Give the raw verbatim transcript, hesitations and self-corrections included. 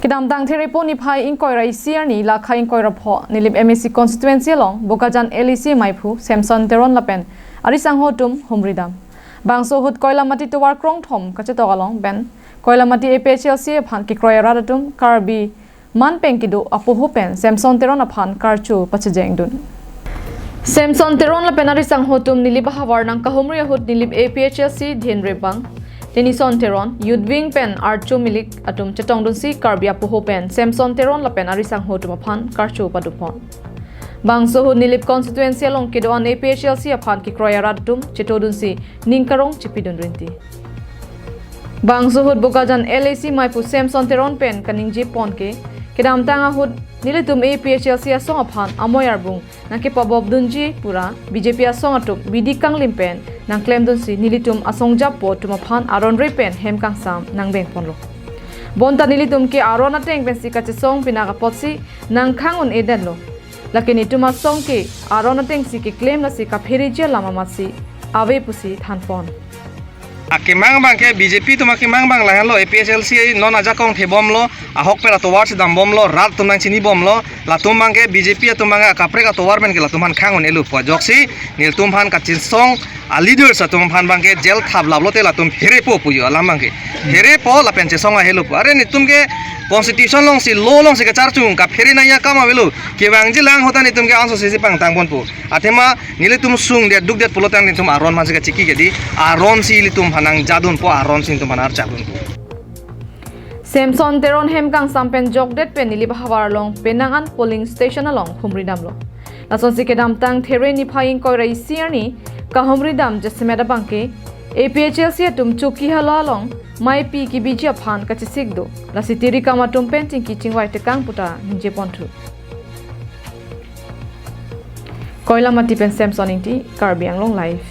Kedamtang Therepo niphai ingkoi ra isi arni lakha ingkoi ra pho Nilip M A C constituency along Bokajan L A C maiphu Samson Teron lapen arisangho atum humridam. Bangso ahut Koilamati tovar krongthom kachetok along pen Koilamati A P H L C aphan kekroi arat atum Karbi man peng kedo apoho pen Samson Teron aphan karcho pachejengdun. Samson Teron lapen arisangho atum Nilip ahavar nangkahumri ahut Nilip A P H L C dhenre abang Tenison Teron, Youth Wing pen archo milik atum chetongdunsi Karbi apoho pen Samson Teron lapen arisangho atum aphan karcho padopon. Bangso ahut Nilip constituency along kedo-an A P H L C aphan kekroi arat atum chetodunsi ning karong chepidun rinti. Bangso ahut Bokajan L A C maiphu Samson Teron pen kaningje pon ke, kedamtang ahut nelitum A P H L C asong aphan amoi arbung nangkepabopdunji pura B J P asong atum bidi kanglim pen nangklemdunsi nelitum asong japo atum aphan aron re pen hem kangsam nangbeng ponlo. Bonta nelitum ke aron ateng pensi kachesong pinak apotsi nangkhang un-edetlo. Lake netum asong ke aron atengsi keklem lasi kaphereji alam amatsi ave pusi thanpon. Akemang abang ke B J P atum akemang abang lahenlo, A P H L C non ajakong thebomlo, ahokpet atovar si dambomlo, rat atum nangchinibomlo, latum abang ke B J P atum abang ke akaprek atovar pen ke latum aphan khang un-elopo ajoksi nelitum aphan kachesong a leaders atum aphan abang ke jail thap laplote latum pherepo pujo alam abang ke. Pherepo lapen chesong ahelo pu. Are netum ke constitution alongsi, law alongsi kacharchung, kaphere nangji akam avelo. Kevangji lang ahut netum ke anso sisi pangtang ponpo. Athema nelitum sungdet dukdet pulote netum aron aphansi kachiki kedi. Aronsi ilitum aphan nangjadunpo, aronsi netum aphan archakdunpo. Samson Teron hem kangsam pen jokdet pen Nilip ahavar along penang an polling station along humridamlo. Lasonsi kedamtang There niphai ingkoi ra isi arni kahumridam jasemet abang ke A P H L C atum Chokihola along maipi kebiji aphan kachesik do. Lasi tirikam atum pen chingki chingvai tekang puta ningje ponthu. Koilamati pen Samson Ingti, Karbi Anglong Live.